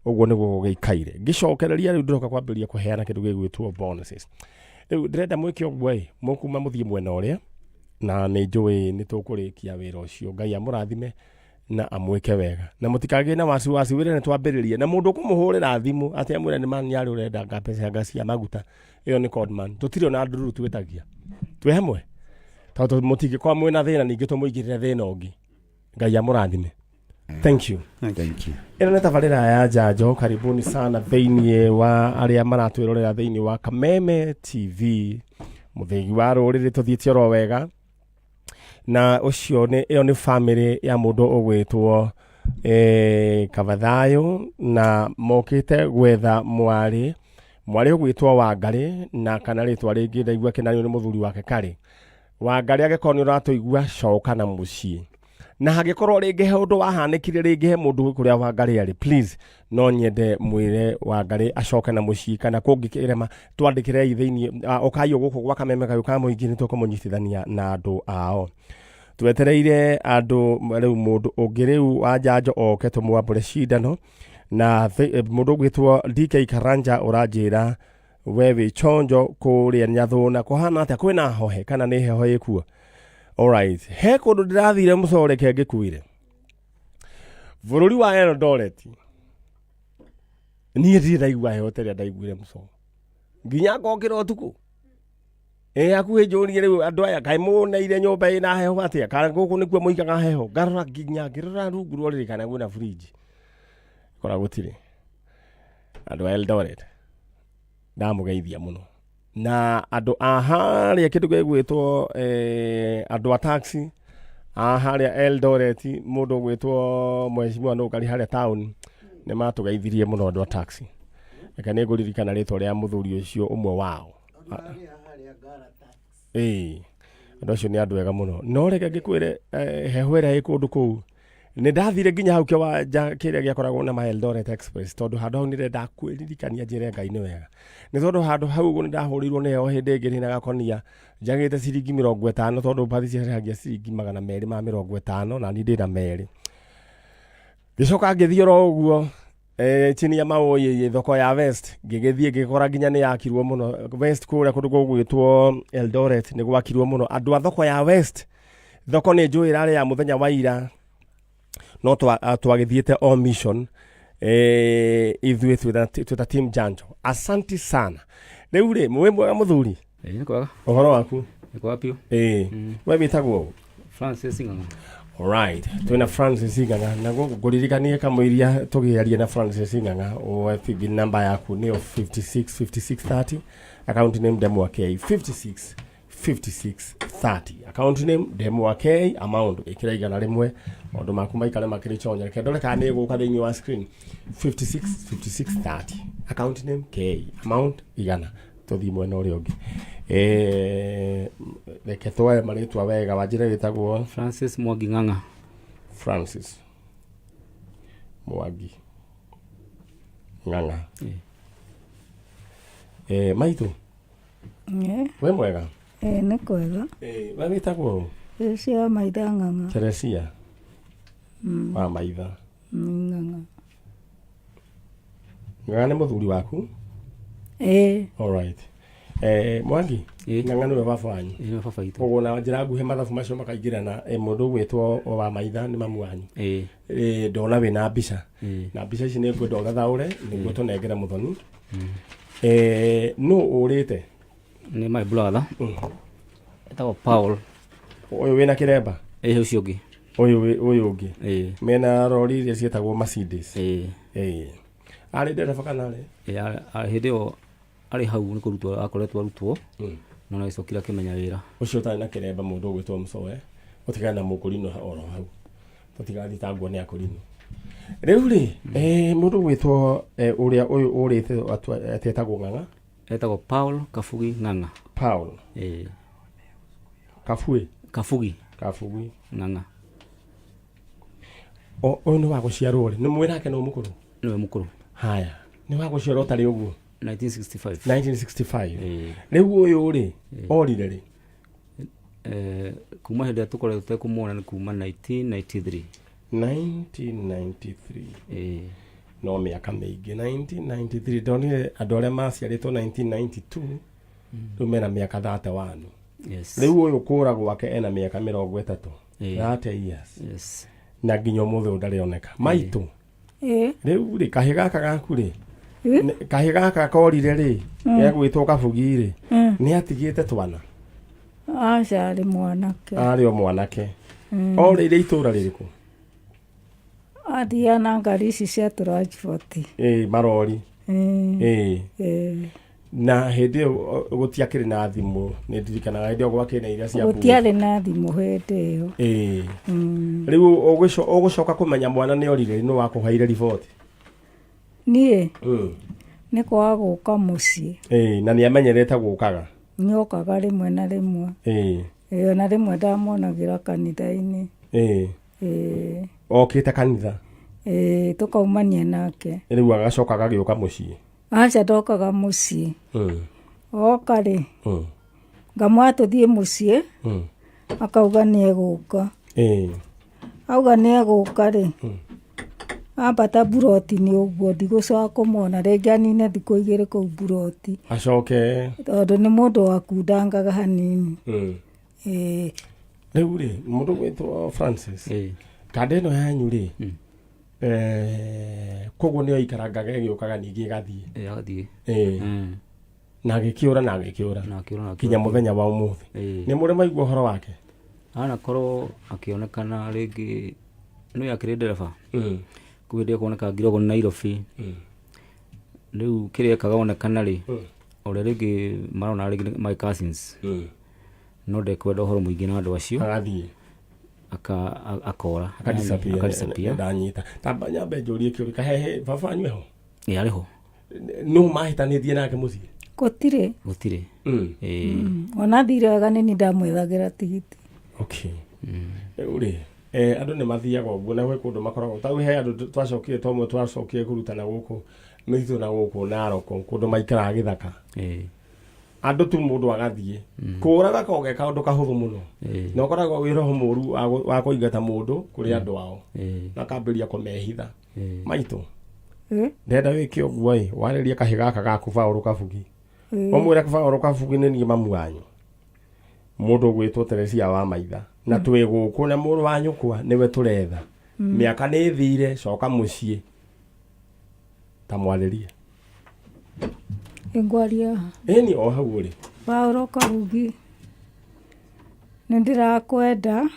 Ũguo nĩguo gũgĩikaire. Ngĩcokereria rĩu ndĩroka kwambĩrĩria kũheana kĩndũ gĩgwĩtwo bonuses. Rĩu ndĩrenda mwĩke ũguo ĩ, mũkuma mũthiĩ mwena ũrĩa, na nĩ njũĩ nĩ tũkũrĩkia wĩra ũcio. Ngai amũrathime na amwĩke wega. Na mũtikagĩe na wasiwasi, wĩra nĩ twambĩrĩria. Na mũndũ ũkũmũhũrĩra thimũ atĩ amwĩre nĩ manyarĩ ũrenda anga mbeca anga cia maguta, ĩyo nĩ conman. Tũtirĩ ona ndururu twĩtagia. Twĩ hamwe? Tondũ mũtingĩkorwo mwĩna thĩna ningĩ tũmũingĩrĩre thĩna ũngĩ. Ngai amũrathime. Thank you. Thank you. Ĩno nĩ tabarĩra ya njanjo. Karibuni sana thĩinĩ wa arĩa maratwĩrorera thĩinĩ wa Kameme TV, mũthĩgi wa rũrĩrĩ. Tũthiĩte oro wega na ũcio nĩ ĩyo nĩ famĩlĩ ya mũndũ ũgwĩtwo Kabathayo, na mokĩte gwetha mwarĩ ũgwĩtwo Wangarĩ, na kana rĩtwa rĩngĩ ndaigua kĩnanio nĩ mũthuri wake Karĩ. Wangarĩ, angĩkorwo nĩ ũratũigua, coka na mũciĩ. Na hangĩkorwo rĩngĩ he ũndũ wahanĩkire, rĩngĩ he mũndũ kũrĩa Wangarĩ arĩ, please no nyende mwĩre Wangarĩ acoke na mũciĩ. Kana kũngĩkĩrema, twandĩkĩrei thĩinĩ, ũkai gũkũ gwa Kameme Kayũ ka Mũingĩ, nĩ tũkũmũnyitithania na andũ ao. Twetereire andũ rĩu, mũndũ ũngĩ rĩu wa njanjo oke tũmwambũre cindano. Na mũndũ ũgwĩtwo DK Karanja ũranjĩra we wĩ chonjo kũrĩa Nyathũna. Kũhana atĩa? Kwĩna hohe kana nĩ heho ĩkuo? Alright, he kũndũ ndĩrathire mũcoreke ngĩkuire bũrũri wa Eldoret. Niĩ ndirĩ ndaigua heho ta ĩrĩa ndaiguire mũco, nginya ngokĩra ũtukũ ĩ hakuhĩ njũrie, rĩu andũ aya kaĩ mũneire nyũmba ĩna heho atĩa? Kana gũkũ nĩkuo mũigaga heho? Ngarora nginya ngĩrora rungu rwa ũrĩrĩ kana kwĩna fridge, kora gũtirĩ. Andũ a Eldoret ndamũgeithia mũno, na andũ a harĩa kĩndũ gĩgwĩtwo andũ a taxi a harĩa Eldoret, mũndũ ũgwĩtwo mheshimiwa Nũngari harĩa town, nĩ matũgeithirie mũno andũ a taxi. Reke nĩ ngũririkana rĩtwa rĩa mũthuri ũcio ũmwe wao. Ĩĩ, andũ acio nĩ andũ ega mũno. No reke ngĩkwĩre, heho ĩrĩa ĩ kũndũ kũu, nĩ ndathire nginya hau kĩwanja kĩrĩa gĩakoragwo na ma Eldoret Express, tondũ handũ hau nĩrenda kwĩririkania njĩre Ngai nĩ wega, nĩ tondũ handũ hau ũguo nĩ ndahũrĩirwo nĩ heho hĩndĩ ĩngĩ ndĩna gakonia njagĩte ciringi 50, tondũ mbathi ciarĩhagia ciringi 250 na niĩ ndĩna 2. Ngĩcoka ngĩthiĩ oro ũguo chini ya Maũyĩ, thoko ya West, ngĩgĩthiĩ ngĩkora nginya nĩ yakirwo mũno West kũrĩa kũndũ gũgwĩtwo Eldoret nĩ gwakirwo mũno. Andũ a thoko ya West, thoko nĩ njũĩ ĩrarĩ ya mũthenya wa ira, no twagĩthiĩte o mission ithuĩ twĩta team Janjo. Asanti sana. Rĩu rĩ, wĩ mwega mũthuri? Ĩĩ, nĩ kwega. Ũhoro waku? Nĩ kwega biũ. Ĩĩ, we wĩtagwo ũ? Francis Ng'ang'a. Alright, twĩna Francis Ng'ang'a na gũkũ ngũririkanie kamũiria tũgĩaria na Francis Ng'ang'a, woe paybill number yaku nĩyo 565630, account name Ndemwa K, 565630, account name Ndemwa K, amount ĩkĩra 100, maũndũ maku maikare makĩrĩ chonya. Reke ndore kana nĩ ĩgũka thĩinĩ wa screen. 565630, account name K, amount 100. Tũthiĩ mwena ũrĩa ũngĩ. Reke twoe marĩtwa wega. Wanjĩre wĩtagwo? Francis Mwangi Ng'ang'a. Francis Mwangi Ng'ang'a. Ĩĩ. Maitũ, wĩ mwega? Ĩĩ, nĩ kwega. We wĩtagwo ũ? Teresia Maitha Ng'ang'a. Teresia wa Maitha Ng'ang'a. Ng'ang'a nĩ mũthuri waku? Ĩĩ. Alright. Mwangi. Ĩĩ. Ng'ang'a nĩwe baba wanyu? Ĩĩ, nĩwe baba witũ. Koguo na njĩra nguhĩ mathabu macio makaingĩrana, mũndũ ũgwĩtwo wa Maitha nĩ mamu wanyu. Ĩĩ. Ndona wĩna mbica. Ĩĩ. Na mbica ici nĩ ngwenda ũthathaũre nĩguo tũnengere mũthoni. Nũ ũrĩte? Nĩ my brother. Etagwo Paul. Ũyũ wĩna kĩremba? Ĩĩ, ũcio ũngĩ. Ũyũ ũngĩ? Ĩĩ. Mena rori iria ciĩtagwo Mercedes? Ĩĩ. Ĩĩ. Arĩ ndereba kana arĩ? Ĩĩ, hĩndĩ ĩyo arĩ hau nĩ kũrutwo akoretwo arutwo, no nĩ agĩcokire akĩmenya wĩra. Ũcio ũtarĩ na kĩremba, mũndũ ũgwĩtwo Mũcoe, ũtigane na mũkũrinũ oro hau, tũtigathitangwo nĩ akũrinũ. Rĩu rĩ, mũndũ ũgwĩtwo ũrĩa ũyũ ũrĩte atetagwo Ng'ang'a? Etagwo Paul Kabugi Ng'ang'a. Paul. Ĩĩ. Kabui? Kabugi. Kabugi. Ng'ang'a. Ũyũ nĩ wa gũciarwo rĩ? Nĩ mwĩrake nĩ mũkũrũ? Nĩwe mũkũrũ. Haya, nĩ wa gũciarwo tarĩ ũguo? 1965. 1965. Ĩĩ. Rĩu ũyũ rĩ, orire rĩ? Kuma hĩndĩ ĩrĩa tũkoretwo tũtekũmuona nĩ kuma 1993. 1993. Ĩĩ. No mĩaka mĩingĩ. 1993 ndonire andũ arĩa maciarĩtwo 1992 rĩu mena mĩaka 31. Yes. Rĩu ũyũ kũra gwake ena mĩaka 30. 30 years. Yes. Na nginya ũmũthĩ ũyũ ndarĩ oneka. Maitũ. Ĩĩ. Rĩu rĩ kahĩ gaka gaku rĩ Ĩ? Kahĩ gaka korire rĩ gegwĩtwo Kabugi rĩ nĩ atigĩte twana? Aca, arĩ mwanake. Arĩ o mwanake. Orĩire itũra rĩrĩkũ? Athiaga na ngari ici cia transport. Ĩĩ, marori. Ĩĩ. Ĩĩ. Ĩĩ. Na hĩndĩ ĩyo gũtiakĩrĩ na thimũ, nĩ ndirikanaga hĩndĩ ĩyo gwakĩrĩ na iria cia booth. Gũtiarĩ na thimũ hĩndĩ ĩyo. Ĩĩ. Rĩu ũgũcoka kũmenya mwana nĩ orire nĩ wakũheire riboti? Niĩ nĩ kwaga gũka mũciĩ. Ĩĩ, na nĩ amenyerete gũkaga? Nĩokaga rĩmwe na rĩmwe. Ĩĩ. Ĩĩ, ona rĩmwe ndamuonagĩra kanitha-inĩ. Ĩĩ. Ĩĩ. Okĩte kanitha? Ĩĩ, tũkaumania nake. Rĩu agacoka agagĩũka mũciĩ? Aca, ndokaga mũciĩ. Oka rĩ, ngamwĩra tũthiĩ mũciĩ, akauga nĩ egũka. Auga nĩ egũka rĩ, ambata mburoti-inĩ ũguo, ndigũcoka kũmwona rĩngĩ, anine thikũ igĩrĩ kũu mburoti. Acoke. Tondũ nĩ mũndũ wakundangaga hanini. Ĩĩ. Rĩu rĩ, mũndũ gwĩtwo Francis, kanda ĩno yanyu rĩ, koguo nĩyo ikarangaga ĩgĩũkaga ningĩ ĩgathiĩ. Ĩĩ, agathiĩ. Ĩĩ. Na agĩkĩũra na agĩkĩũra. Na akĩũra na akĩũra. Kinya mũthenya wa ũmũthĩ. Ĩĩ. Nĩ mũrĩ maigua ũhoro wake? Anakorwo akĩonekana rĩngĩ nĩ akĩrĩ ndereba. Kũu hĩndĩ ĩyo kuoneka ngira ũguo nĩ Nairobi. Rĩu kĩrĩa ekaga onekana rĩ, ũrĩa rĩngĩ marona rĩngĩ nĩ my cousins. No ndekwenda ũhoro mũingĩ na andũ acio. Agathiĩ. Akora. Akadisappear. Akadisappear. Ndanyita. Tamba nyambe njũrie kĩũria kahehe baba wanyu eho? Ĩĩ, arĩ ho. Nũ mahĩtanĩtie nake mũciĩ? Gũtirĩ. Gũtirĩ. Ĩĩ. Ona thire wega nĩ niĩ ndamwethagĩra tigiti. Okay. Rĩu rĩ, andũ nĩ mathiaga ũguo na gwĩ kũndũ makoragwo ta he andũ twacokire twamwe twacokire kũrutana gũkũ mĩtitũ na gũkũ Narok kũndũ maikaraga gĩthaka. Andũ tu mũndũ agathiĩ kũraga koge kaũndũ kahũthũ mũno. Na ũkoragwo wĩ roho mũru wa kũingata mũndũ kũrĩ andũ ao. Na akambĩrĩria kũmehitha. Maitũ. Ndenda wĩke ũguo ĩ, warĩrie kahĩ gaka gaku Baũrũ Kabugi. Ũmwĩre Baũrũ Kabugi nĩ niĩ mamu wanyu. Mũndũ ũgwĩtwo Teresia wa Maitha. Na twĩ gũkũ na mũrũ wa nyũkwa nĩwe tũretha. Mĩaka nĩ ĩthire, coka mũciĩ. Ta mwarĩrie. Ngwaria ha? Ĩni o hau ũrĩ. Baũrũ Kabugi, nĩ ndĩrakwenda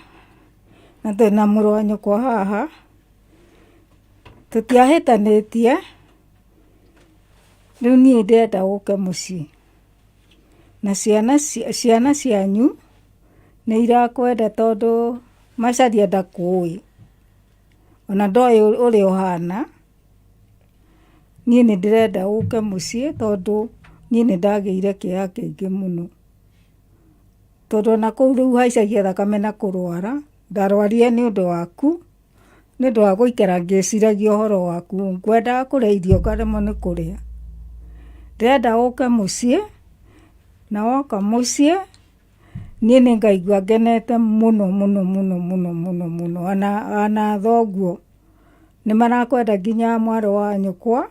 na twĩna mũrũ wa nyũkwa haha. Tũtiahĩtanĩtie, rĩu niĩ ndĩrenda ũke mũciĩ. Na ciana cianyu nĩ irakwenda tondũ Macharia ndakũĩ, ona ndoĩ ũrĩa ũhana. Niĩ nĩ ndĩrenda ũke mũciĩ tondũ niĩ nĩ ndagĩire kĩeha kĩingĩ mũno. Tondũ ona kũu rĩu haicagia thakame na kũrwara, ndarwarire nĩ ũndũ waku, nĩ ũndũ wa gũikara ngĩciragia ũhoro waku. Ngwendaga kũrĩa irio ngaremwo nĩ kũrĩa. Ndĩrenda ũke mũciĩ, na woka mũciĩ, niĩ nĩ ngaigua ngenete mũno mũno mũno mũno mũno mũno. Ona thoguo nĩ marakwenda nginya mwarĩ wa nyũkwa,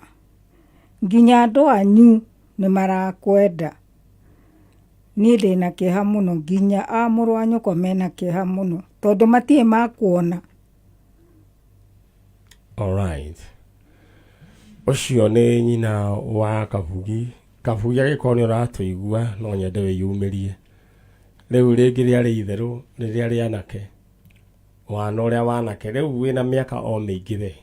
nginya andũ anyu nĩ marakwenda. Niĩ ndĩna kĩeha mũno, nginya a mũrũ wa nyũkwa mena kĩeha mũno, tondũ matirĩ makuona. Alright. Ũcio nĩ nyina wa Kabugi. Kabugi agĩkorwo nĩ ũratũigua no nyende wĩyumĩrie. Rĩu rĩngĩ rĩarĩ itherũ rĩrĩa rĩanake. Wana ũrĩa wanake rĩu wĩna mĩaka o mĩingĩ we.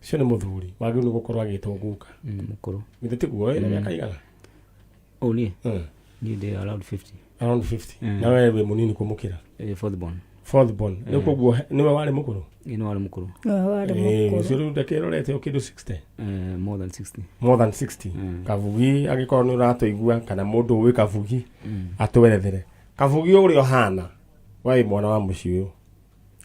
Ũcio nĩ mũthuri wagĩrĩirwo nĩ gũkorwo agĩtwo guka. Mũkũrũ. Githĩ tiguo wĩna mĩaka igana? Oh, niĩ? Niĩ ndĩ around 50. Around 50. Na we wĩ mũnini kũmũkĩra? Fourth born. Fourth born. Rĩu koguo nĩwe warĩ mũkũrũ? Ĩĩ, nĩwe warĩ mũkũrũ. Nĩwe warĩ mũkũrũ. Ũcio rĩu ndakĩrorete o kĩndũ 60? More than 60. More than 60. Kabugi angĩkorwo nĩ ũratũigua kana mũndũ ũĩ Kabugi atwerethere. Kabugi ũrĩa ũhana, we wĩ mwana wa mũciĩ ũyũ.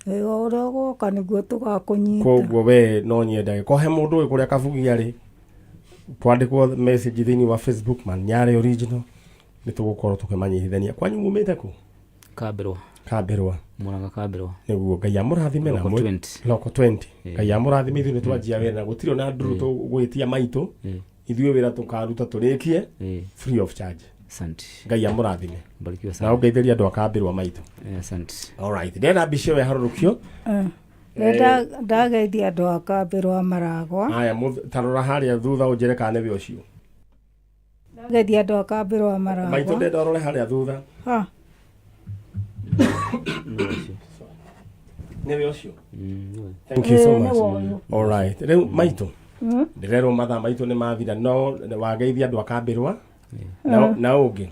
Ĩĩ, o ũrĩa ũgoka nĩguo tũgakũnyita. Koguo we no nyende angĩkorwo he mũndũ ũĩ kũrĩa Kabugi arĩ, kwandĩkwo message thĩinĩ wa Facebook Manyare Original, nĩ tũgũkorwo tũkĩmanyitithania. Kwanyu mumĩte kũ? Kambĩrwa. Kambĩrwa. Mũranga Kambĩrwa. Nĩguo, Ngai amũrathime na Local 20. Local 20. Ngai amũrathime. Ithuĩ nĩ twanjia wĩra na gũtirĩ ona nduru tũgwĩtia maitũ. Ithuĩ wĩra tũkaruta tũrĩkie free of charge. Asante. Ngai amũrathime. Barikiwa Na sana. ũngeithĩrie andũ akambĩrwa maitũ. Asante. Alright, ndĩrenda mbica ĩyo yaharũrũkio. Nĩ ndageithia andũ a Kambĩrwa Maragwa. Aya, ta rora harĩa thutha ũnjĩre kana nĩwe ũcio. Ndageithia andũ a Kambĩrwa Maitũ, Maragwa. ndenda ũrore harĩa thutha. Ha. Nĩwe ũcio. Nĩwe. Thank you so Ĩĩ, much. nĩwe ũyũ. Alright, rĩu maitũ, ndĩrerwo mathaa maitũ nĩ mathira, no wageithia andũ akambĩrwa na ũngĩ.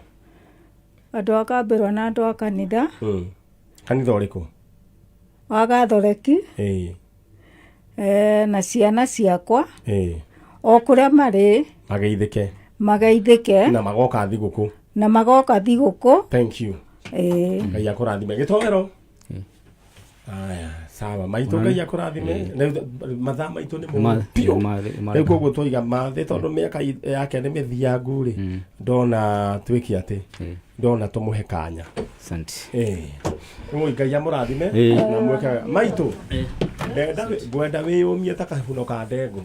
Andũ a Kambĩrwa na andũ a kanitha. Kanitha ũrĩkũ? Wa Gathoreki. Na ciana ciakwa o kũrĩa marĩ. Mageithĩke. Mageithĩke. Na magoka thigũkũ. Na magoka thigũkũ. Thank you. Ĩĩ. Ngai akũrathime, gĩtoero. Aya, sawa maitũ, Ngai akũrathime. Rĩu mathaa maitũ nĩ mũru biũ. Rĩu koguo twaiga mathĩ tondũ mĩaka yake nĩ mĩthiangu rĩ, ndona twĩke atĩ ndona tũmũhe kanya. Asante. Ĩĩ. Rĩu Ngai amũrathime na mwĩke wega. Maitũ, ngwenda wĩyũmie ta kahuno ka ndengũ.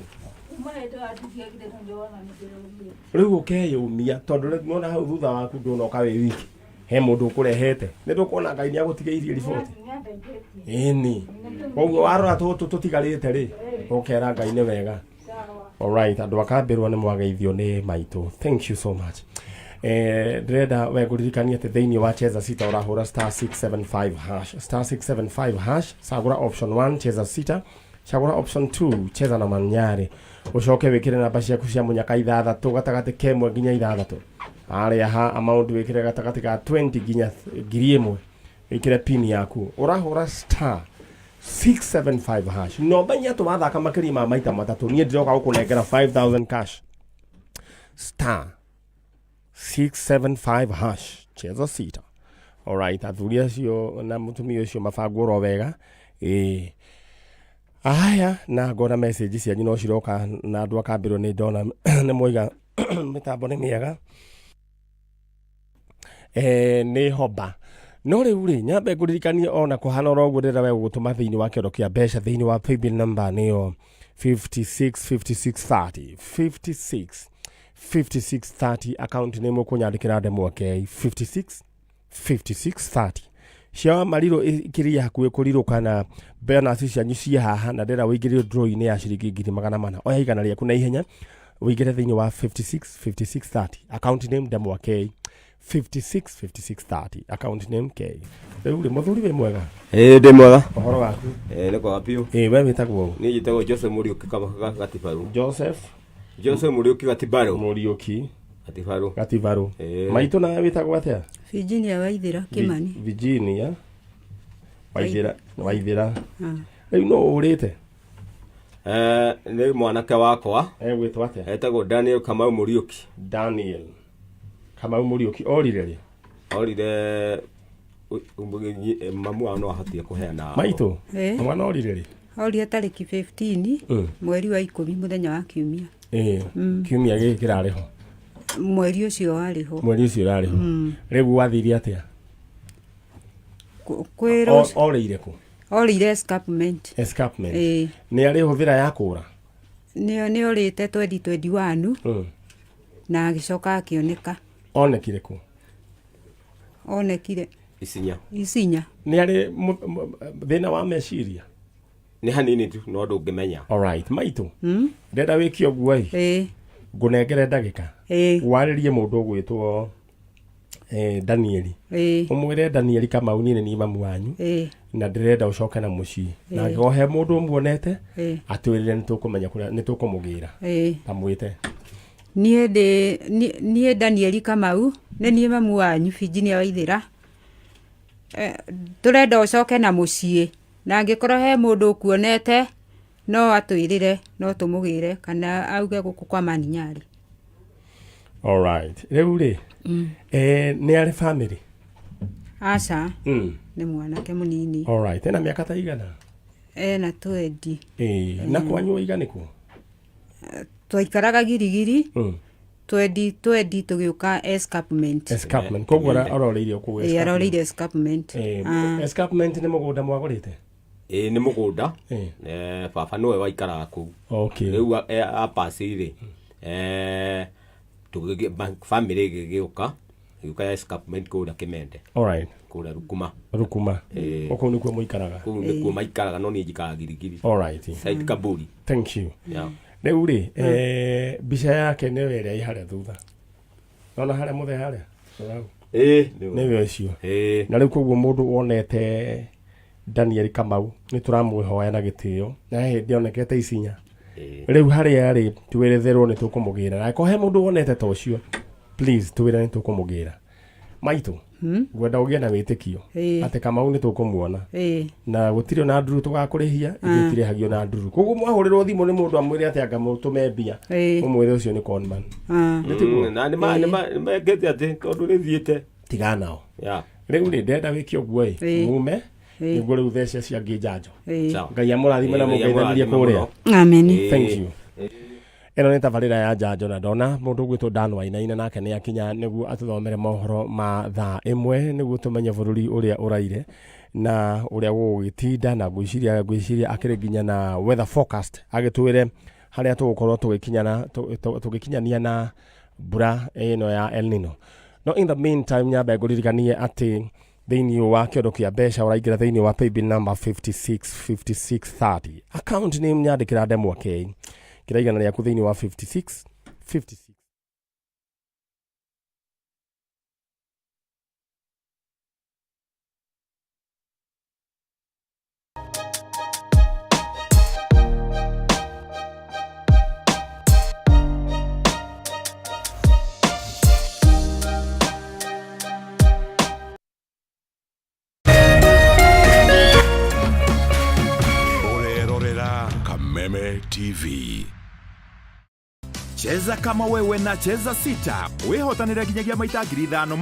Rĩu ũkeyũmia tondũ rĩu nona hau thutha waku ndũnoka wĩ wiki, he mũndũ ũkũrehete. Nĩ ndũkuona Ngai nĩ agũtigĩirie riboti. Ĩni, koguo warora tũtũ tũtigarĩte rĩ, ũkera Ngai nĩ wega. Alright, andũ akambĩrwo nĩ mwageithio nĩ maitũ. Thank you so much. Ndĩrenda we ngũririkanie atĩ thĩinĩ wa Cheza Sita ũrahũra star 675 hash, star 675 hash, cagũra option 1 Cheza Sita, cagũra option 2 Cheza na Manyarĩ, ũcoke wĩkĩre namba ciaku cia mũnyaka ithathatũ, gatagatĩ kemwe nginya ithathatũ. Harĩa ha amount wĩkĩre gatagatĩ ka 20 nginya 1000, wĩkĩre pin yaku. Ũrahũra star 675 hash. No menye atĩ wathaka makĩria ma maita matatũ, niĩ ndĩroka gũkũnengera 5000 cash. Star 675 hash, Cheza Sita. Alright, athuri acio na mũtumia ũcio mabangwo oro wega. Ĩĩ, aya, na ngona message cianyu no ciroka na andũ akambĩrwo nĩ ndona nĩ mwaiga mĩtambo nĩ mĩega. Nĩ homba no rĩu rĩ, nyambe ngũririkanie ona kũhana oro ũguo, ndĩrenda we gũgũtũma thĩinĩ wa kĩondo kĩa mbeca thĩinĩ wa paybill number nĩyo 56 56 30, 56 56 30. Account nĩ mũkũnyandĩkĩra ndemwa K, 56 56 30. Cia marirũ ikĩria hakuhĩ kũrirũka na bonus cianyu ciĩ haha, na ndĩrenda wĩingĩrio draw-inĩ ya ciringi 400,000. Oya 100 rĩaku na ihenya wĩingĩre thĩinĩ wa 56 56 30, account name ndemwa K, 56 56 30, account name K. Rĩu rĩ, mũthuri, wĩ mwega? Ĩĩ, ndĩ mwega. Ũhoro waku? Ĩĩ, nĩ kwega biũ. Ĩĩ, we wĩtagwo ũ? Niĩ njĩtagwo Joseph Mũriũki Gatibaru. Joseph? Joseph Mũriũki Gatibaru. Mũriũki. Gatibaru. Gatibaru. Ĩĩ. Maitũ, nawe wĩtagwo atĩa? Virginia Waithira Kimani. Virginia Waithira, Waithira. Ah. Rĩu no ũrĩte? Nĩ mwanake wakwa. Egwĩtwo atĩa? Etagwo Daniel Kamau Mũriũki. Daniel Kamau Mũriũki orire rĩ? Orire mamu wao no ahotie kũheana. Maitũ, Eh. mwana orire rĩ? Orire tarĩki 15 mweri wa 10, mũthenya wa kiumia. Ĩĩ, kiumia gĩkĩ kĩrarĩ ho? Mweri ũcio warĩ ho. Mweri ũcio ũrarĩ ho. Rĩu wathire atĩa? Kwĩrwo. Orĩire kũ? Orĩire escarpment. Escarpment. Ĩĩ. Nĩ arĩ hũthĩra ya kũra? Nĩ orĩte 2021 na agĩcoka akĩoneka. Onekire kũ? Onekire Isinya. Isinya. Nĩ arĩ thĩna wa meciria? Nĩ hanini tu, no ndũngĩmenya. Alright, maitũ, ndenda wĩke ũguo ĩ, ngũnengere ndagĩka warĩrie mũndũ ũgwĩtwo Danieli. Ũmwĩre Danieli Kamau niĩ nĩ niĩ mamu wanyu na ndĩrenda ũcoke na mũciĩ, na angĩkorwo he mũndũ ũmuonete atwĩrĩre, nĩ tũkũmenya kũrĩa nĩ tũkũmũgĩra. Ta mwĩte. Niĩ ndĩ niĩ Danieli Kamau, nĩ niĩ mamu wanyu Virginia Waithĩra. Tũrenda ũcoke na mũciĩ, na angĩkorwo he mũndũ ũkuonete no atwĩrĩre, no tũmũgĩre kana auge gũkũ kwa Maninyarĩ. Alright, rĩu rĩ, nĩ arĩ family? Aca. Nĩ mwanake mũnini. Alright, ena mĩaka ta igana? Ena 20. Ĩĩ, na kwanyu waiga nĩkũ? Twaikaraga Girigiri. 2020 tũgĩũka escarpment. Escarpment koguo aroreirie kũu. Ĩĩ, aroreire escarpment. Escarpment nĩ mũgũnda mwagũrĩte? Ĩĩ, nĩ mũgũnda. Ĩĩ. Baba nĩwe waikaraga kũu. Okay. Rĩu apacirĩ, family ĩgĩgĩũka, ĩgĩũka ya escarpment kũrĩa Kĩmende. Alright. Kũrĩa Rukuma. Rukuma. Kũu nĩkuo mũikaraga? Kũu nĩkuo maikaraga, no niĩ njikaraga Girigiri. Alright. Side Kaburi. Thank you. Yeah. Rĩu rĩ, mbica yake nĩyo ĩrĩa ĩ harĩa thutha, nona harĩa mũthee harĩa. Rora hau. Ĩĩ, nĩwe. Nĩwe ũcio? Ĩĩ. Na rĩu koguo mũndũ wonete Daniel Kamau, nĩ tũramwĩhoya na gĩtĩo, na he hĩndĩ onekete Isinya. Rĩu harĩa rĩ, twĩretherwo nĩ tũkũmũgĩra, na angĩkorwo he mũndũ wonete ta ũcio, please twĩre, nĩ tũkũmũgĩra. Maitũ, ngwenda ũgĩe na wĩtĩkio atĩ Kamau nĩ tũkũmuona. Na gũtirĩ ona nduru tũgakũrĩhia, ithuĩ tirĩhagio na nduru. Koguo mwahũrĩrwo thimũ nĩ mũndũ amwĩre atĩ anga mũtũme mbia, ũmwĩre ũcio nĩ conman. Na nĩmekĩte atĩ tondũ nĩthiĩte. Tigana nao. Yeah. Rĩu rĩ, ndenda wĩke ũguo ĩ, mume nĩguo rĩu thece ciangĩ njanjo. Sawa. Ngai amũrathime na Ngai mũngeithanirie amũrathime kũrĩa. Mũno. Amen. Thank you. Ĩno nĩ tabarĩra ya njanjo, na ndona mũndũ ũgwĩtwo Dan Wainaina nake nĩ akinya nĩguo atũthomere mohoro ma thaa 1, nĩguo tũmenye bũrũri ũrĩa ũraire na ũrĩa gũgũgĩtinda, na ngwĩciria akĩrĩ nginya na weather forecast, agĩtwĩre harĩa tũgũkorwo tũgĩkinyania na mbura ĩno ya El Nino. No in the meantime, nyambe ngũririkanie atĩ thĩinĩ wa kĩondo kĩa mbeca ũraingĩra thĩinĩ wa paybill number 565630, account name nyandĩkĩra ndemwa K, kĩra 100 rĩaku thĩinĩ wa 56 56. Ũrerorera Kameme TV. Cheza kama wewe na Cheza Sita, wĩhotanĩre nginyagia maita 5,000.